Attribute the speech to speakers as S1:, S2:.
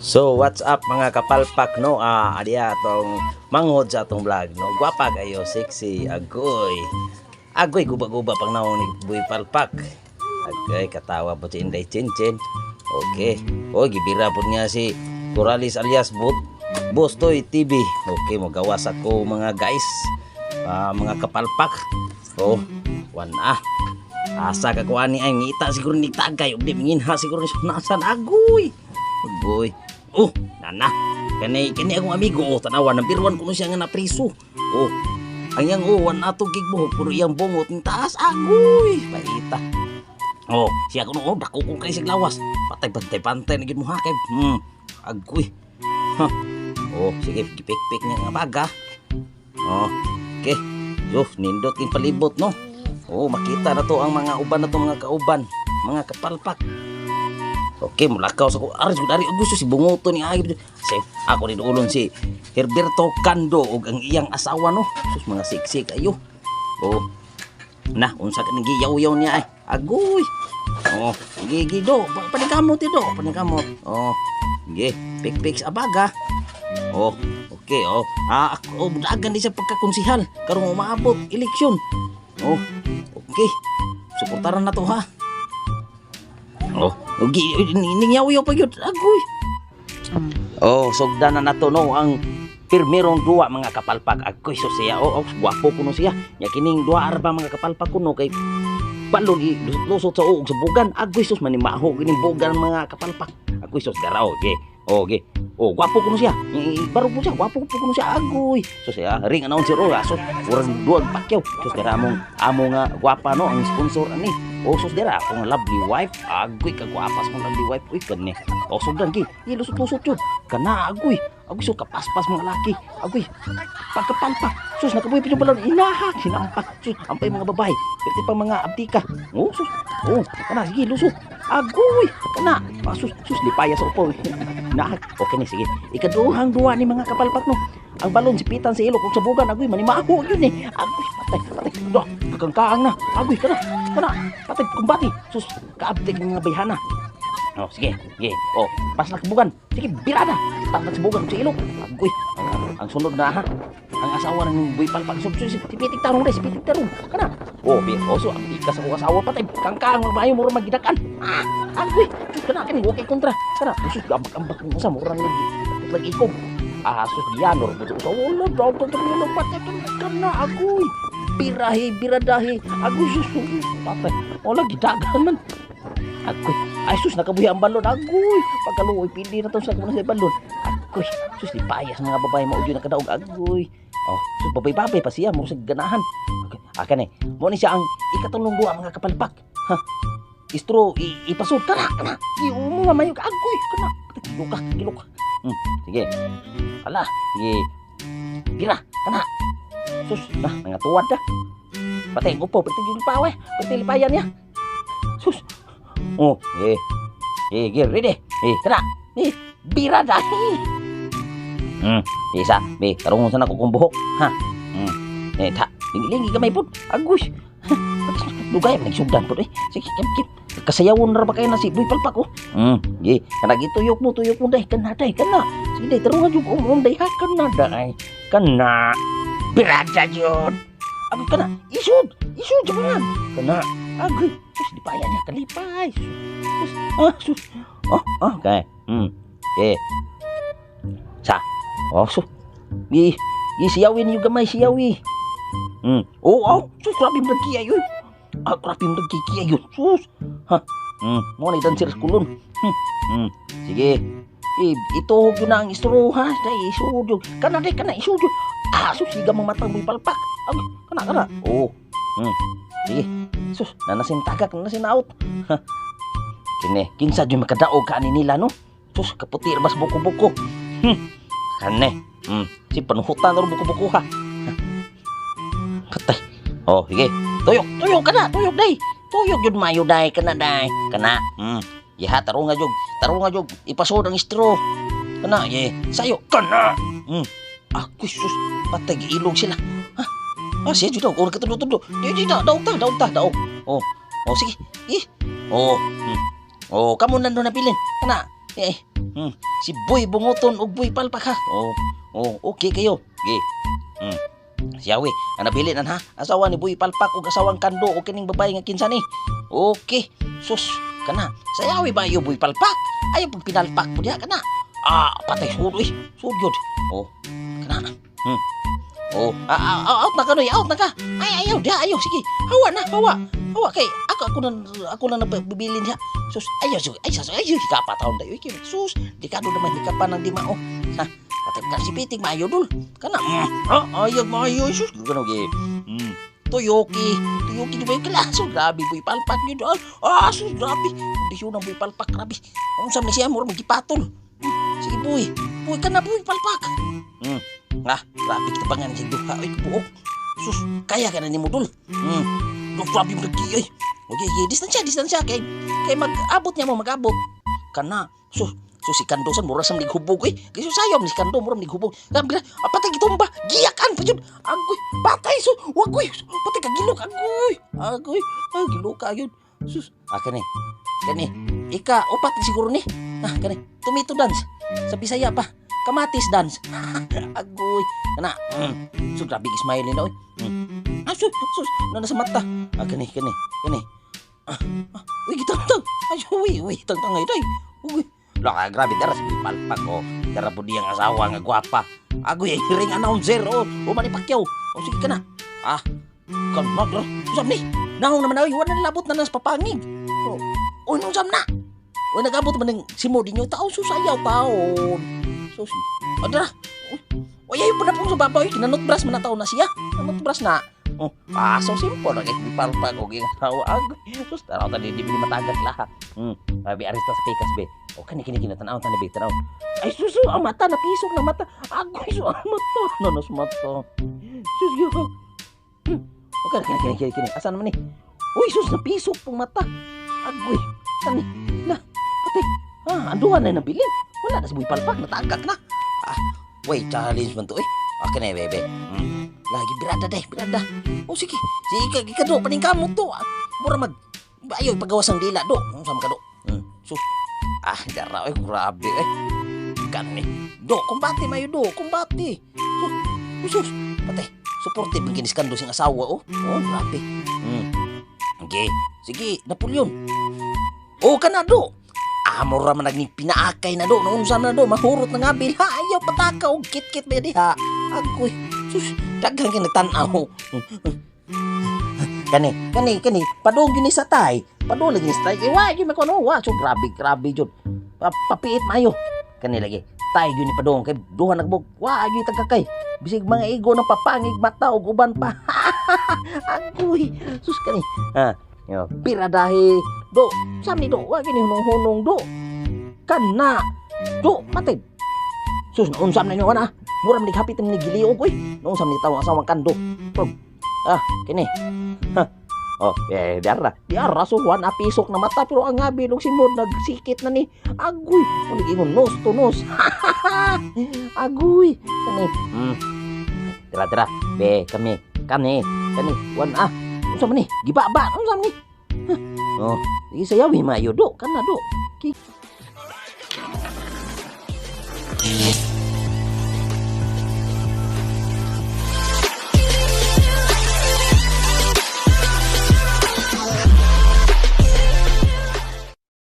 S1: So, what's up, mga kapalpak, no? Ah, adiya atong manghod sa atong vlog, no? Gwapa kayo, sexy, agoy. Agoy, guba-guba pang naong ni Buy Palpak. Agoy, katawa po si Inday Chinchin. Okay. O, gibira po niya si Corales alias Bot Bostoy TV. Okay, magawas ako, mga guys. Ah, mga kapalpak. Oh, wan ah. Asa ka kuha ni ay ngita siguro ni tagay ug di minginha siguro ni nasan agoy. Agoy. Oh, nana. Kani kani akong amigo, oh, tanawa number 1 kuno siya nga napriso. Oh. Ang iyang, oh, wan ato gigbuhok pero iyang bungot ni taas, agoy. Paita. Oh, siya kuno, oh, dako kong kay sig lawas. Patay bantay-bantay na gid mo ha kay. Agoy. Ha. Oh, sige, gipik-pik niya nga baga. Oh, okay. So, nindot king palibot, no. Oh, makita na to ang mga uban na to, mga kauban, mga kapalpak. Okay, mulakaw sa ko. Aris ko dari gusto si bungoto ni Agib. Si ako ni ulon si Herberto Cando ug ang iyang asawa, no. Sus, mga siksik ayo. Oh. Na, unsa ka ning giyaw-yaw niya ay. Agoy. Oh, gi gi do, paningkamot do, paningkamot. Oh. Gi, pik-pik sa abaga. Oh, okay, oh. Ah, ako, oh, dagan di sa pagkakonsihal karong umaabot eleksyon. Oh, okay. Suportaran na to ha. Oh, gi ningyaw-yaw pa gyud. Agoy. Oh, sugdan na nato, no, ang pirmerong duwa, mga kapalpak. Agoy, so siya. Oh, oh, gwapo kuno siya. Nya kining duwa arba, mga kapalpak, kuno kay balon i lusot sa uog sa bugan. Agoy sus, manimaho kining bugan, mga kapalpak. Agoy sus, garaw, ge. Oh, ge. Oh, gwapo kuno siya. Baro po siya, gwapo po kuno siya. Agoy. So siya, ring announcer, oh, aso, urang duwag Pacquiao. Sus dara among amo nga gwapa, no, ang sponsor ani. Oh, sus dira akong lovely wife. Agoy, kagwapa sa akong lovely wife. Uy, kani. Oh, sugdan gi. I lusot-lusot yun. Kana agoy. Agoy, so kapaspas mga laki. Agoy. Pagkapalpak. Sus, nakabuhi pa yung balon. Inahak, sinampak. Sus, ampay mga babae. Pwede pa mga abdika. Oh, sus. Oh, kana sige, lusot. Agoy. Kana. Ah, sus, sus, lipaya sa upo. Nahak. Okay ni, sige. Ikaduhang duwa ni, mga kapalpak, no. Ang balon sipitan sa ilok ug sa bugan, agoy, manimaho yun eh. Agoy, patay, patay. Do, kangkaang na. Agoy, kana, kana. Patay, kumbati. Sus, kaabtik ng mga bayhana. Oh, sige, sige. Oh, paslak bugan. Sige, birada. Paslak sa bugan sa ilok. Agoy, ang sunod na ha. Ang asawa ng buy palpak. So, so, si Pitik Tarong si Pitik Tarong. Kana. Oh, bi, oh, so, ang ikas ako asawa, patay. Kangkaang mabayo mo magidakan. Ah, agoy. Sus, kana kini okay kontra. Kana, sus, ambak-ambak ng usa murang lagi. Lagi ikom. Ah, sus, dianor po sa wala daw to to patay kana, agoy. Birahi, biradahi. Agoy, sus, patay. Wala gidagan man. Agoy. Ay sus, nakabuhi ang balon. Agoy. Pagkaluoy, pili na to sa sa balon. Agoy. Sus, lipayas mga babae mo ujo nakadaog. Agoy. Oh, sus, babay-babay pa siya mo sa ganahan. Okay. Akan eh. Mo ni siya ang ikatulong duwa, mga kapalpak. Ha. Istro ipasod kana kana. Iumo nga mayo, agoy, kana. Giluka, giluka. Sige. Ala, sige. Bira, kana. Sus, na nga tuwad na. Patay upo, pati yung pawe, pati lipayan niya. Sus. Oh, eh. Eh, gear ready. Eh, kana. Eh, bira dahi. Isa, be, tarungon sa nako kong buhok, ha. Eh, ta, lingi-lingi gamay pud. Agoy. Dugay nagsugdan pud eh. Sige, kip, kip. Kasayawon ra ba kayo na si Boy Palpak, oh. Gi, kana gituyok mo, tuyok mo day, kana day, kana. Sige day, tarungan jud um um day ha, kana day. Kana. Birada jud. Agoy, kana, isud, isud jangan. Kana. Agoy, sus, dipaya niya kalipay. Sus, ah, sus. Oh, oh, okay. Eh. Sa. Oh, sus. Gi, gi siyawin yung gamay, siyawi. Oh, oh, sus, grabe mo nagkiyay, uy. Ah, grabe mo nagkikiyay yun. Sus. Ha. Mo na dancer kulon. Sige. Eh, ituhog yun na ang istro, ha. Day, isud yun. Kana, day, kana, isud yun. Ah, sus, siga mong matang mo'y palpak. Ay, kana, kana. Oh. Sige. Sus, nanasin tagak, nanasin out. Ha. Kini, kinsa jud makadaog ka ani nila, no? Sus, kaputi bas buko-buko. Kane. Si panuhutan ro buko-buko ha. Ha. Patay. Oh, sige. Tuyok, tuyok kana, tuyok day. Tuyok jud mayo day kana day. Kana. Yaha, tarunga jud. Tarunga jud. Ipasod ang straw. Kana, ye. Sayo, kana. Ako sus, patay giilog sila. Ha? Ah, siya jud daw. Ora katulo-tulo. Di di na, daog ta, daog ta, daog. Oh. Oh, sige. Eh. Oh. Oh, kamo nando na pilin. Kana. Eh, si Boy Bunguton ug Boy Palpak ha. Oh, oh, okay kayo. Sige. Siyawi, ang nabili nan ha. Asawa ni Boy Palpak ug asawang Kando o kining babae nga kinsa ni. Okay. Sus, kana. Sayawi ba ayo Boy Palpak? Ayaw pag pinalpak po diha kana. Ah, patay sud uy. Sud yun. Oh, kana. Oh, ah, ah, ah, out na ka noy, out na ka. Ay, ayaw diha, ayaw sige. Hawa na, hawa. Hawa kay ako ako na nabilin diha. Sus, ayaw sus, ay sus, ay hikapa taon dayo. Sus, di ka do naman hikapa ng di mao. Ha, patay ka si Pitig maayo dul. Kana. Ah, ayaw maayo sus, gano gi. Toyoki, Toyoki di ba yung kala? So, grabe, Boy Palpak yun. Ah, ah, sus, grabe. Kondisyon ng Boy Palpak, grabe. Ang sam ni siya, mura magipatol. Sige, Boy. Boy ka na, Boy Palpak. Ah, grabe kita pa nga ni duha. Ay, kabuok. Sus, kaya ka na ni Mudul. Do, grabe mo nag ay. Okay, okay, distansya, distansya. Kay, kay mag-abot niya mo, mag-abot. Kana, sus, sus, si Kando san, mura sa hubog. Eh, kay sus, sayaw ni si Kando, mura hubog. Grabe, ah, patay gitumba. Giyakan pa yun. Agoy, patay, sus, wagoy. Patay kagilok, agoy. Agoy, ay, gilok ka yun. Sus, ah, kani, kani, ika, upat siguro ni. Ah, kani, tomato dance. Sa Bisaya pa, kamatis dance. Agoy, kana. So, grabe smile nila, oy. Ah, sus, sus, na sa mata. Ah, kani, kani, kani. Ah, ah, uy, gitangtang. Ay, uy, uy, tangtang ay, day. Uy, laka, grabe, dara si Palpak, oh. Dara po diyang asawa nga gwapa. Agoy, ay ring announcer, oh. O, Manny Pacquiao. Oh, sige ka na. Ah, kalma, bro. Usam ni. Nahong naman, oy, wala nalabot na nas papangig. Oh, oh, nung sam na. Uy, nag-abot man ng simo din yung tao, susayaw taon. Sus, oh, dara. Uy, ayaw pa na po sa babaw, kinanotbras man na taon na siya. Nanotbras na. Oh, ah, so simple lagi palpak og yung tao. Ag, sus, tanaw ta di di matagak laha. Abi arista sa pikas be. O kani kini kini tanaw tani be tanaw. Ay sus, ang mata napisok na mata. Agoy so ang mata. Nanas mata. Sus yo. O kani kini kini kini kini. Asa naman ni? Uy, sus napisok pong mata. Agoy. Kani. La, patay. Ah, anduhan na nabilin. Wala na si Boy Palpak, natagak na. Ah, wait, challenge man to eh. Okay na, bebe. Lagi birada day, birada. Oh sige, sige ika do paning kamot to. Ah, mura mag ayo pagawas ang dila do. Unsa man ka do? So ah, dara oy, grabe eh. Kani. Do, kumbate mayo do, kumbate. So, sus, patay. Supportive ang kiniskando sing asawa oh. Oh, grabe. Okay. Sige, Napoleon. Oh, kana do. Ah, mura man naging pinaakay na do. Noong na do, mahurot na ngabil. Ha, ayaw pataka og kit-kit ba diha. Agoy, sus, daghan kay nagtan-aw. Kani, kani, kani, padung gyud ni sa tay. Padung lagi ni sa tay. Eh, wa gyud man wa. So grabe, grabe jud. Papiit maayo. Kani lagi. Tay gyud ni padung kay duha nagbog. Wa gyud tagakay. Bisig mga igo ng papangig mata og uban pa. Agoy, sus kani. Ha, yo, piradahi. Do, sam ni do, wa gini hunong-hunong do. Kana. Do, matay. Sus, naunsam na ninyo na. Mura man hapit ni giliog oy. Naunsam ni tawo asawang kando. Pag, ah, kini. Ha. Oh, eh, diara. Diara so wan apisok na mata pero ang ngabi og simod nagsikit na ni. Agoy, unig ingon nos to nos. Agoy. Kani. Tira tira. Be, kami. Kani. Kani. Wan ah. Unsa man ni? Gibaba. Unsa man ni? Huh. Oh, sige sayawi maayo do. Kana do. Ki